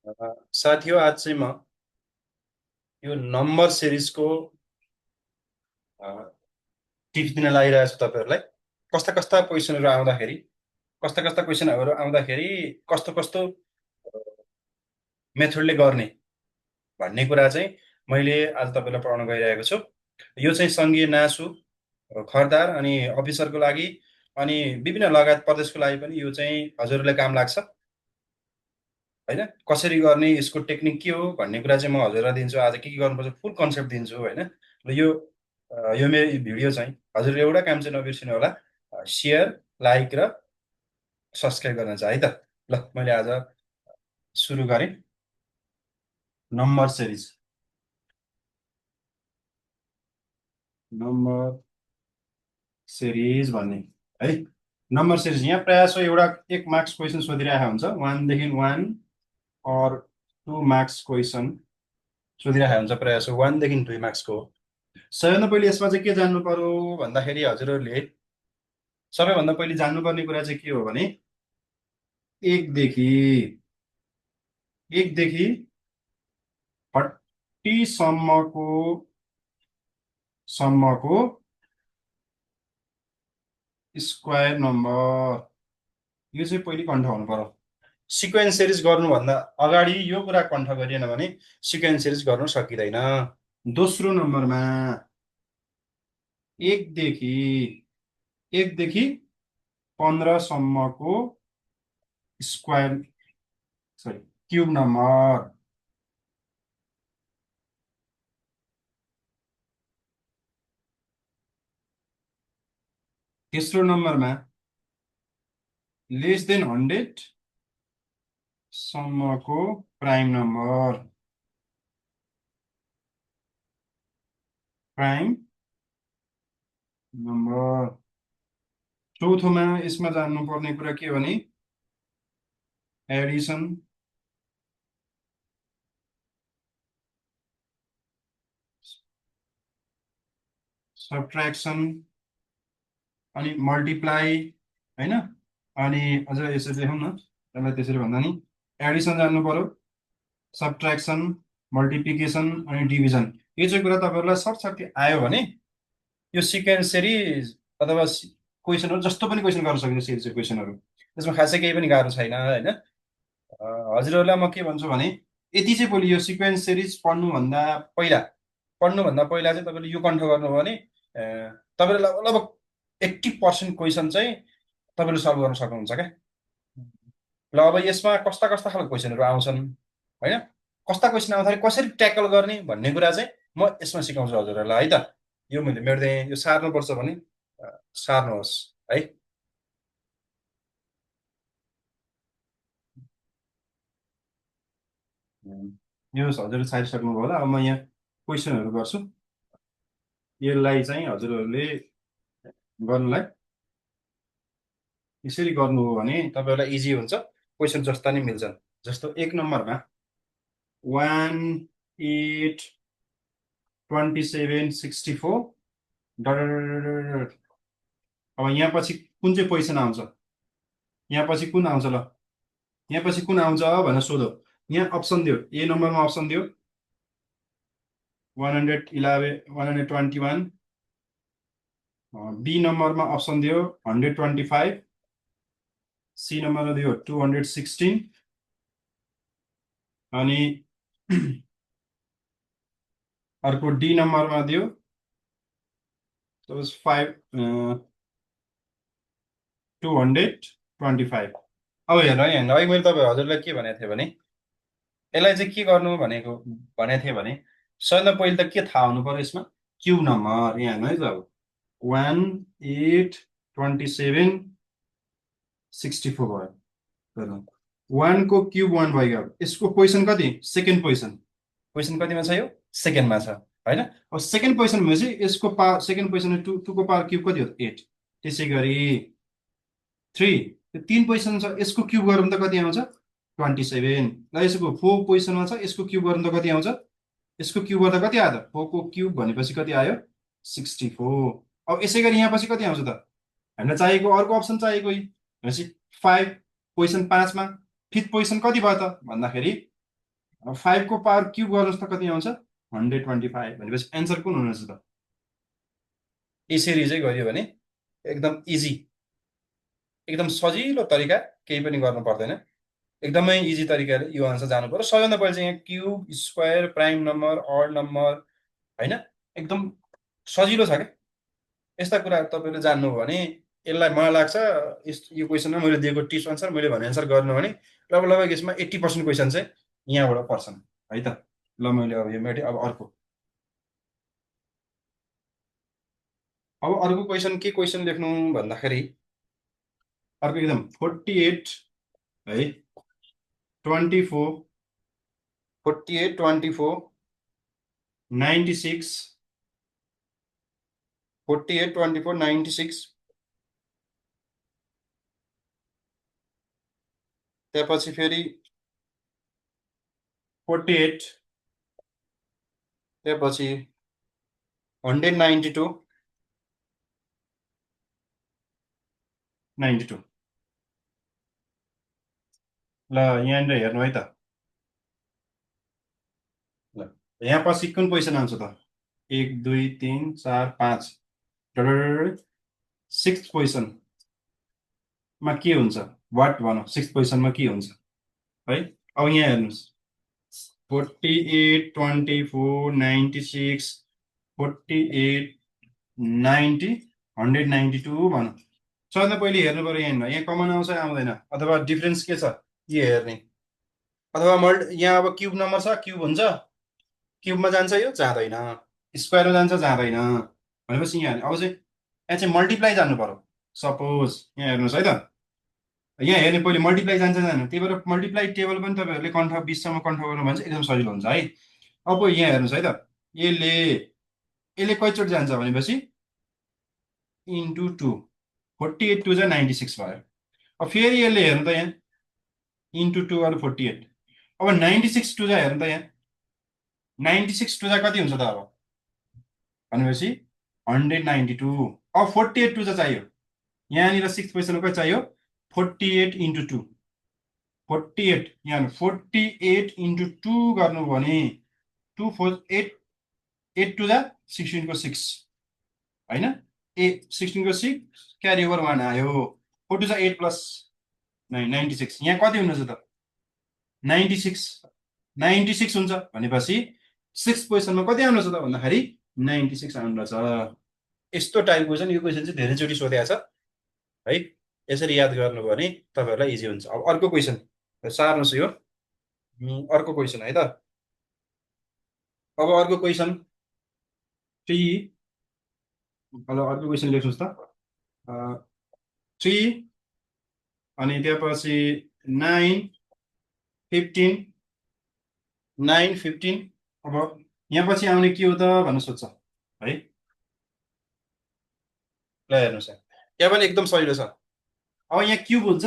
साथीहरू आज चाहिँ म यो नम्बर सिरिजको टिप्स दिन लागिरहेको छु तपाईँहरूलाई। कस्ता कस्ता क्वेसनहरू आउँदाखेरि कस्तो कस्तो मेथडले गर्ने भन्ने कुरा चाहिँ मैले आज तपाईँलाई पढाउन गइरहेको छु। यो चाहिँ सङ्घीय नासु खरदार अनि अफिसरको लागि अनि विभिन्न लगायत प्रदेशको लागि पनि यो चाहिँ हजुरहरूलाई काम लाग्छ होइन। कसरी गर्ने, यसको टेक्निक के हो भन्ने कुरा चाहिँ म हजुरलाई दिन्छु। आज के गर्नुपर्छ फुल कन्सेप्ट दिन्छु होइन। र यो मेरो भिडियो चाहिँ हजुरले एउटा काम चाहिँ नबिर्सिनु होला, सेयर, लाइक र सब्सक्राइब गर्न चाहिँ है त। ल मैले आज सुरु गरेँ नम्बर सिरिज। नम्बर सिरिज भन्ने है, नम्बर सिरिज यहाँ प्रायः सो एउटा 1 मार्क्स क्वेसन सोधिरहेको हुन्छ, 1 देखि 1 और 2 मार्क्स क्वेसन सोधिरहेको हुन्छ। प्रायः सो 1 देखि 2 मार्क्सको। सबैभन्दा पहिले यसमा चाहिँ के जान्नु पर्यो भन्दाखेरि हजुरहरूले सबैभन्दा पहिले जान्नुपर्ने कुरा चाहिँ के हो भने 1 देखि 40 सम्मको स्क्वायर नम्बर, यो चाहिँ पहिले कण्ठ हुनु पर्यो। सिक्वेन्स सिरिज गर्नुभन्दा अगाडि यो कुरा कण्ठ गरिएन भने सिक्वेन्स सिरिज गर्नु सकिँदैन। दोस्रो नम्बरमा 1 देखि 15 सम्मको स्क्वायर क्युब नम्बर। तेस्रो नम्बरमा लेस देन 100 सम्मको प्राइम नम्बर। चौथोमा यसमा जान्नुपर्ने कुरा के भने एडिसन, सब्ट्र्याक्सन अनि मल्टिप्लाई होइन। अनि अझ यसरी लेखौँ न, त्यसलाई त्यसरी भन्दा नि एडिसन जान्नु पर्यो, सब्ट्र्याक्सन, मल्टिप्लिकेसन अनि डिभिजन। यो चाहिँ कुरा तपाईँहरूलाई सर्टसर्टै आयो भने यो सिक्वेन्स सिरिज अथवा क्वेसनहरू जस्तो पनि क्वेसन गर्न सकिन्छ। सिरिजको क्वेसनहरू त्यसमा खासै केही पनि गाह्रो छैन होइन। हजुरहरूलाई म के भन्छु भने यति चाहिँ पहिले यो सिक्वेन्स सिरिज पढ्नुभन्दा पहिला चाहिँ तपाईँले यो कण्ठ गर्नुभयो भने तपाईँले लगभग 80% क्वेसन चाहिँ तपाईँले सल्भ गर्न सक्नुहुन्छ क्या। ल अब यसमा कस्ता कस्ता खालको क्वेसनहरू आउँछन् होइन, कस्ता क्वेसन आउँदाखेरि कसरी ट्याकल गर्ने भन्ने कुरा चाहिँ म यसमा सिकाउँछु हजुरहरूलाई है त। यो मैले मेट्दै यो सार्नुपर्छ भने सार्नुहोस् है। यो हजुरले सारिसक्नुभयो होला। अब म यहाँ क्वेसनहरू गर्छु। यसलाई चाहिँ हजुरहरूले गर्नुलाई यसरी गर्नु हो भने तपाईँहरूलाई इजी हुन्छ, क्वेसन जस्ता नै मिल्छन्। जस्तो 1 नम्बरमा 1 8 27 64 अब यहाँ पछि कुन चाहिँ पोजिसन आउँछ, यहाँ पछि कुन आउँछ, ल यहाँ पछि कुन आउँछ भनेर सोधो। यहाँ अप्सन दियो, ए नम्बरमा अप्सन दियो 111 121, बी नम्बरमा अप्सन दियो 125, सी नम्बरमा दियो 216 अनि अर्को डी नम्बरमा दियो 225। अब हेर्नु है, अघि मैले तपाईँ हजुरलाई के भनेको थिएँ भने यसलाई चाहिँ के गर्नु भनेको थिएँ भने सबैभन्दा पहिले त के थाहा हुनु पर्यो यसमा क्युब नम्बर। यहाँ हेर्नु है त, अब 1 8 27 64 भयो। हेर्नु 1 को क्युब 1 भयो। अब यसको पोजिसन कति, सेकेन्ड पोजिसन कतिमा छ, यो सेकेन्डमा छ होइन। अब सेकेन्ड पोजिसन भनेपछि यसको पावर सेकेन्ड पोजिसन 2 को पावर क्युब कति हो, 8। त्यसै गरी 3 3 पोजिसन छ, यसको क्युब गरौँ त कति आउँछ 27। ल यसको 4 पोजिसनमा छ, यसको क्युब गर्नु त कति आउँछ, यसको क्युब गर्दा कति आयो त 4 को क्युब भनेपछि कति आयो 64। अब यसै गरी यहाँ पछि कति आउँछ त, हामीलाई चाहिएको अर्को अप्सन चाहिएको भनेपछि 5 पोजिसन 5 मा फिफ्थ पोजिसन कति भयो त भन्दाखेरि अब 5 को पावर क्युब गर्नुहोस् त कति आउँछ 125 भनेपछि एन्सर कुन हुनेछ त यसरी चाहिँ गरियो भने एकदम इजी एकदम सजिलो तरिका केही पनि गर्नु पर्दैन एकदमै इजी तरिकाले यो आन्सर जानु पर्यो सबैभन्दा पहिला चाहिँ यहाँ cube square prime number odd number होइन एकदम सजिलो छ क्या यस्ता कुराहरू तपाईँले जान्नुभयो भने यसलाई मलाई लाग्छ यो क्वेसनमा मैले दिएको टिप्स अनुसार मैले भने एन्सर गर्नु भने लगभग लगभग यसमा 80% क्वेसन चाहिँ यहाँबाट पर्छन् है त ल मैले अब यो मेटेँ अब अर्को क्वेसन के क्वेसन लेख्नु भन्दाखेरि अर्को एकदम 48 है 24 48 24 96 48 24 96 त्यसपछि फेरि 48 त्यसपछि 192 92 ल यहाँनिर हेर्नु है त ल यहाँ पछि कुन पोजिसन आउँछ त 1 2 3 4 5 सिक्स पोजिसनमा के हुन्छ वाट भनौँ सिक्स पोजिसनमा के हुन्छ है अब यहाँ हेर्नुहोस् 48 24 96 48 90 192 भनौँ सबभन्दा पहिले हेर्नु पऱ्यो यहाँ कमन आउँछ आउँदैन अथवा डिफ्रेन्स के छ यो हेर्ने अथवा यहाँ अब क्युब नम्बर छ क्युब हुन्छ क्युबमा जान्छ यो जाँदैन स्क्वायरमा जान्छ जाँदैन भनेपछि यहाँ अब चाहिँ यहाँ चाहिँ मल्टिप्लाई जानु पर्यो सपोज यहाँ हेर्नुहोस् है त यहाँ हेर्ने पहिले मल्टिप्लाई जान्छ जानु त्यही भएर मल्टिप्लाई टेबल पनि तपाईँहरूले कन्ठ 20सम्म कन्ठ गर्नु भने चाहिँ एकदम सजिलो हुन्छ है अब यहाँ हेर्नुहोस् है त यसले कतिचोटि जान्छ भनेपछि इन्टु 2 48 2 जा 96 भयो अब फेरि यसले हेर्नु त यहाँ इन्टु 2 अरू 48 अब 96 2 जा हेर्नु त यहाँ 96 2 जा कति हुन्छ त अब भनेपछि 192 अब 48 2 जा चाहियो यहाँनिर सिक्स पोजिसनमा कति चाहियो 48 इन्टु 2 48 यहाँ 48 इन्टु 2 गर्नु भने 2 4 8 8 2 जा 16 को 6 होइन 16 को 6 क्यारी ओभर 1 आयो 4 2 जा 8 प्लस 9 96 यहाँ कति हुनुहुन्छ त 96 96 हुन्छ भनेपछि सिक्स पोजिसनमा कति आउनु छ त भन्दाखेरि 96 आउनु छ यस्तो टाइपको चाहिँ यो क्वेसन चाहिँ धेरैचोटि सोधेको छ है यसरी याद गर्नुभयो भने तपाईँहरूलाई इजी हुन्छ अब अर्को क्वेसन सार्नुहोस् यो अर्को क्वेसन है त अब अर्को क्वेसन 3 अर्को क्वेसन लेख्नुहोस् त 3 अनि त्यसपछि 9 15 9 15 अब यहाँ पछि आउने के हो त भन्नु सोध्छ है ल हेर्नुहोस् यहाँ पनि एकदम सजिलो छ अब यहाँ क्युब हुन्छ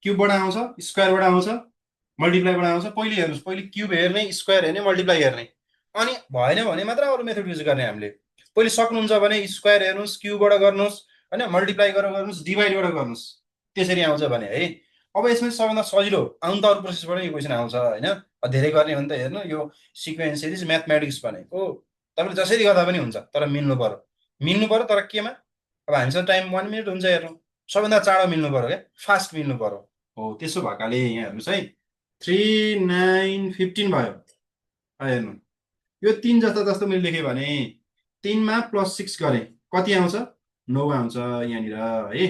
क्युबबाट आउँछ स्क्वायरबाट आउँछ मल्टिप्लाईबाट आउँछ पहिले हेर्नुहोस् पहिले क्युब हेर्ने स्क्वायर हेर्ने मल्टिप्लाई हेर्ने अनि भएन भने मात्र अरू मेथड युज गर्ने हामीले पहिले सक्नुहुन्छ भने स्क्वायर हेर्नुहोस् क्युबबाट गर्नुहोस् होइन मल्टिप्लाई गरेर गर्नुहोस् डिभाइडबाट गर्नुहोस् त्यसरी आउँछ भने है अब यसमा सबभन्दा सजिलो आउनु त अरू प्रोसेसबाट यो क्वेसन आउँछ होइन धेरै गर्ने हो भने त हेर्नु यो सिक्वेन्स सिरिज म्याथमेटिक्स भनेको तपाईँले जसरी गर्दा पनि हुन्छ तर मिल्नु पर्यो तर केमा अब हामीसँग टाइम 1 मिनट हुन्छ हेर्नु सबभन्दा चाँडो मिल्नु पर्यो क्या फास्ट मिल्नु पर्यो हो त्यसो भएकाले यहाँ हेर्नुहोस् है 3 9 15 भयो हेर्नु यो 3 जस्तो मैले लेखेँ भने 3मा +6 गरेँ कति आउँछ 9 आउँछ यहाँनिर है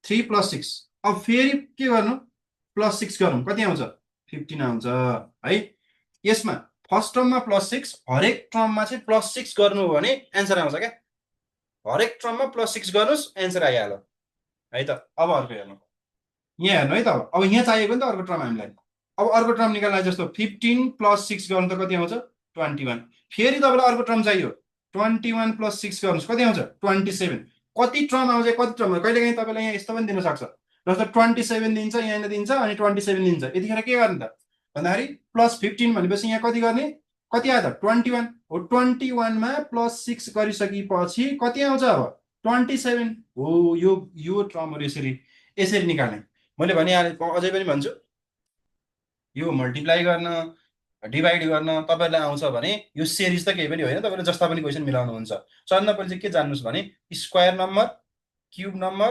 3 + 6 अब फेरि के गर्नु +6 गरौँ कति आउँछ 15 आउँछ है यसमा फर्स्ट टर्ममा +6 हरेक टर्ममा चाहिँ +6 गर्नु हो भने एन्सर आउँछ क्या हरेक टर्ममा +6 गर्नुहोस् एन्सर आइहाल्यो है त अब अर्को हेर्नु यहाँ हेर्नु है त अब यहाँ चाहिएको नि त अर्को टर्म हामीलाई अब अर्को टर्म निकाल्दा जस्तो 15 + 6 गर्नु त कति आउँछ 21 फेरि तपाईँलाई अर्को टर्म चाहियो 21 + 6 गर्नुहोस् कति आउँछ 27 कति टर्म आउँछ कति टर्म कहिलेकाहीँ तपाईँलाई यहाँ यस्तो पनि दिन सक्छ जस्तो 27 दिन्छ यहाँ दिन्छ अनि 27 दिन्छ यतिखेर के गर्ने त भन्दाखेरि +15 भनेपछि यहाँ कति गर्ने कति आयो त 21 हो 21मा +6 गरिसकेपछि कति आउँछ अब 27 हो यो टर्महरू यसरी निकाल्ने मैले भनिहालेँ अझै पनि भन्छु यो मल्टिप्लाई गर्न डिभाइड गर्न तपाईँहरूलाई आउँछ भने यो सिरिज त केही पनि होइन, तपाईँले जस्ता पनि क्वेसन मिलाउनुहुन्छ। सबभन्दा पहिले चाहिँ के जान्नुहोस् भने square number, cube number,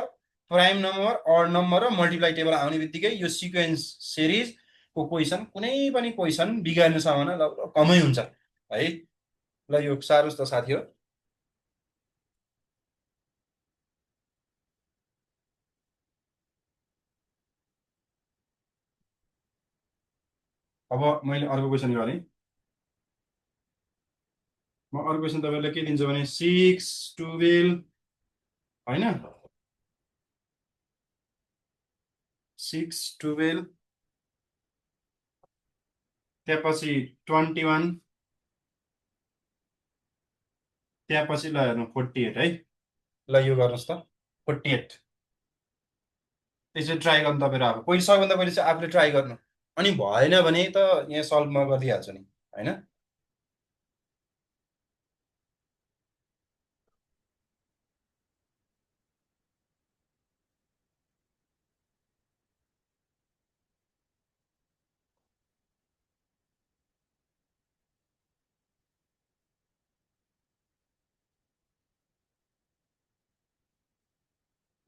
prime number, odd number र मल्टिप्लाई टेबल आउने बित्तिकै यो सिक्वेन्स सिरिजको क्वेसन कुनै पनि क्वेसन बिगार्ने सम्भावना लगभग कमै हुन्छ है। ल यो सारोस् त साथी हो। अब मैले अर्को क्वेसन गरेँ। म अर्को क्वेसन तपाईँलाई के दिन्छु भने 6 12 होइन, 6 12 त्यसपछि 21, त्यसपछि ल हेर्नु 48 है। ल यो गर्नुहोस् त 48। त्यसरी ट्राई गर्नु तपाईँहरू अब पहिले, सबभन्दा पहिले चाहिँ आफूले ट्राई गर्नु, अनि भएन भने त यहाँ सल्भ म गरिदिइहाल्छु नि होइन।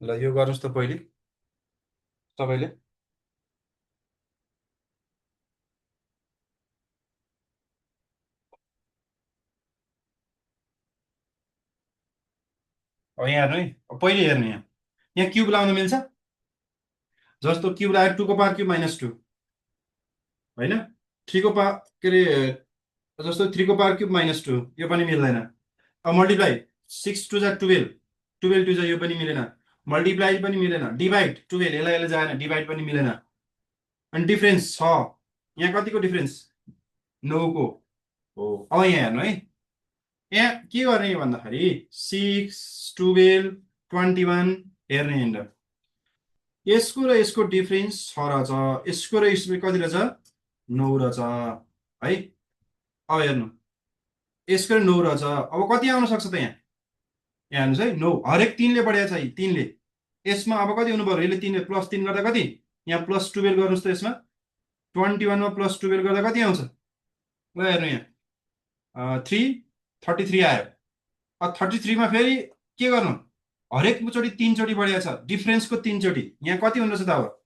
ल यो गर्नुहोस् त पहिले तपाईँले। अब यहाँ हेर्नु है, अब पहिले हेर्नु यहाँ, यहाँ क्युब लाउनु मिल्छ। जस्तो क्युब लाग्यो 2 को पावर क्युब -2 होइन, 3 को पावर के अरे, जस्तो 3 को पावर क्युब -2 यो पनि मिल्दैन। अब मल्टिप्लाई 6 2 जा 12, 12 2 जा यो पनि मिलेन। मल्टिप्लाई पनि मिलेन, डिभाइड 12 यसलाई यसले जाएन, डिभाइड पनि मिलेन। अनि डिफ्रेन्स 6, यहाँ कतिको डिफ्रेन्स 9 को हो। अब यहाँ हेर्नु है, यहाँ के गर्ने भन्दाखेरि 6 12 21 हेर्ने यहाँनिर, यसको र यसको डिफ्रेन्स 6 रहेछ, यसको र यसको कति रहेछ 9 रहेछ है। अब हेर्नु यसको 9 रहेछ, अब कति आउन सक्छ त यहाँ, यहाँ हेर्नुहोस् है 9 हरेक 3ले बढाएको छ है, 3ले। यसमा अब कति हुनु पर्यो, यसले 3 +3 गर्दा कति, यहाँ +12 गर्नुहोस् त, यसमा 21 मा +12 गर्दा कति आउँछ। ल हेर्नु यहाँ 3 33 आयो। अब 33 मा फेरि के गर्नु, हरेकचोटि 3 चोटि बढिया छ, डिफ्रेन्सको 3 चोटि, यहाँ कति हुँदो रहेछ त। अब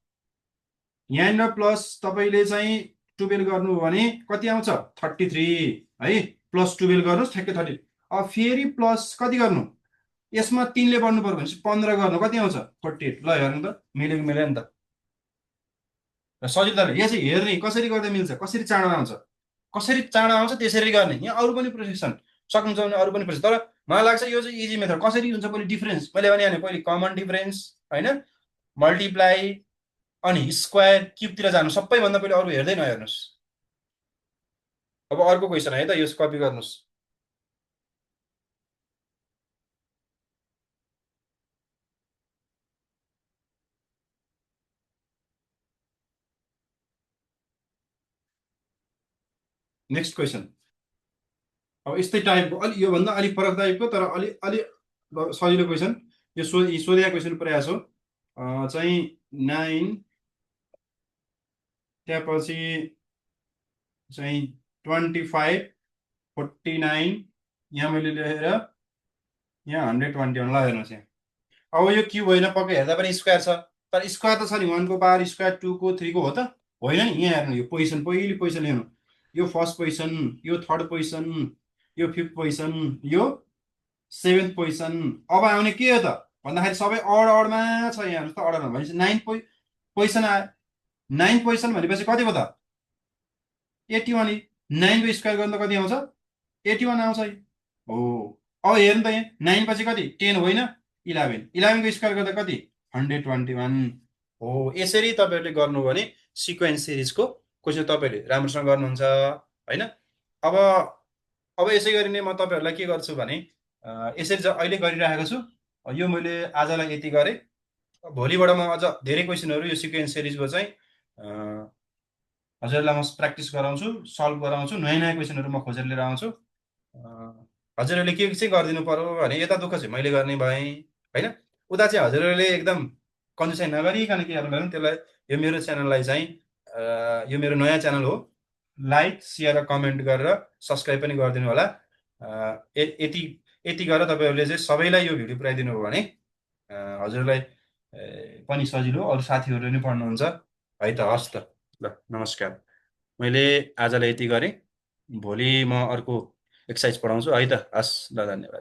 यहाँनिर प्लस तपाईँले चाहिँ 12 गर्नु हो भने कति आउँछ 33 है, +12 गर्नुहोस् ठ्याक्कै 30। अब फेरि प्लस कति गर्नु, यसमा 3ले बढ्नु पर्यो भनेपछि 15 गर्नु कति आउँछ 48। ल हेर्नु त मिलेको मिलेन त। र सजिलो त यहाँ चाहिँ हेर्ने कसरी गर्दा मिल्छ, कसरी चाँडो आउँछ, कसरी चाँडो आउँछ त्यसरी गर्ने। यहाँ अरू पनि प्रोसेस छन्, सक्नुहुन्छ भने अरू पनि प्रोसेस, तर मलाई लाग्छ यो चाहिँ इजी मेथड। कसरी हुन्छ पहिले डिफ्रेन्स, मैले भने पहिले कमन डिफ्रेन्स होइन, मल्टिप्लाई अनि स्क्वायर क्युबतिर जानु, सबैभन्दा पहिले अरू हेर्दै नहेर्नुहोस्। अब अर्को क्वेसन है त, यो कपी गर्नुहोस्। नेक्स्ट क्वेसन अब यस्तै टाइपको, अलि योभन्दा अलिक फरक टाइपको, तर अलि अलि सजिलो क्वेसन। यो सोधेको क्वेसन प्रयास हो चाहिँ 9, त्यसपछि चाहिँ 25 49, यहाँ मैले लेखेर यहाँ 121। ल हेर्नुहोस् यहाँ, अब यो क्युब होइन, पक्कै हेर्दा पनि स्क्वायर छ, तर स्क्वायर त छ नि, 1 को पावर स्क्वायर 2 को 3 को हो त होइन नि। यहाँ हेर्नु यो पोजिसन, पहिलो पोजिसन हेर्नु, यो फर्स्ट पोजिसन, यो थर्ड पोजिसन, यो फिफ्थ पोजिसन, यो सेभेन्थ पोजिसन। अब आउने के हो त भन्दाखेरि सबै अड अडमा छ। यहाँ हेर्नुहोस् त, अडमा भनेपछि 9 पोजिसन आयो। 9 पोजिसन भनेपछि कति भयो त 81। 9 को स्क्वायर गर्दा कति आउँछ 81 आउँछ है। हो अब हेर्नु त, यहाँ 9 पछि कति 10 होइन 11, 11 को स्क्वायर गर्दा कति 121 हो। यसरी तपाईँहरूले गर्नु भने सिक्वेन्स सिरिजको क्वेसन तपाईँहरूले राम्रोसँग गर्नुहुन्छ होइन। अब अब यसै गरी नै म तपाईँहरूलाई के गर्छु भने यसरी अहिले गरिरहेको छु। यो मैले आजलाई यति गरेँ, भोलिबाट म अझ धेरै क्वेसनहरू यो सिक्वेन्स सिरिजको चाहिँ हजुरहरूलाई म प्र्याक्टिस गराउँछु, सल्भ गराउँछु, नयाँ नयाँ क्वेसनहरू म खोजेर लिएर आउँछु। हजुरहरूले के चाहिँ गरिदिनु पर्यो भने यता दुःख चाहिँ मैले गर्ने भएँ होइन, उता चाहिँ हजुरहरूले एकदम कन्जुसाइ नगरिकन के गर्नु, त्यसलाई यो मेरो च्यानललाई चाहिँ यो मेरो नयाँ च्यानल हो, लाइक सेयर र कमेन्ट गरेर सब्सक्राइब पनि गरिदिनु होला। यति यति गरेर तपाईँहरूले चाहिँ सबैलाई यो भिडियो पुऱ्याइदिनु भयो भने हजुरलाई पनि सजिलो, अरू साथीहरूले पनि पढ्नुहुन्छ है त। हस् त, ल नमस्कार। मैले आजलाई यति गरेँ, भोलि म अर्को एक्सर्साइज पढाउँछु है त। हस् ल, धन्यवाद।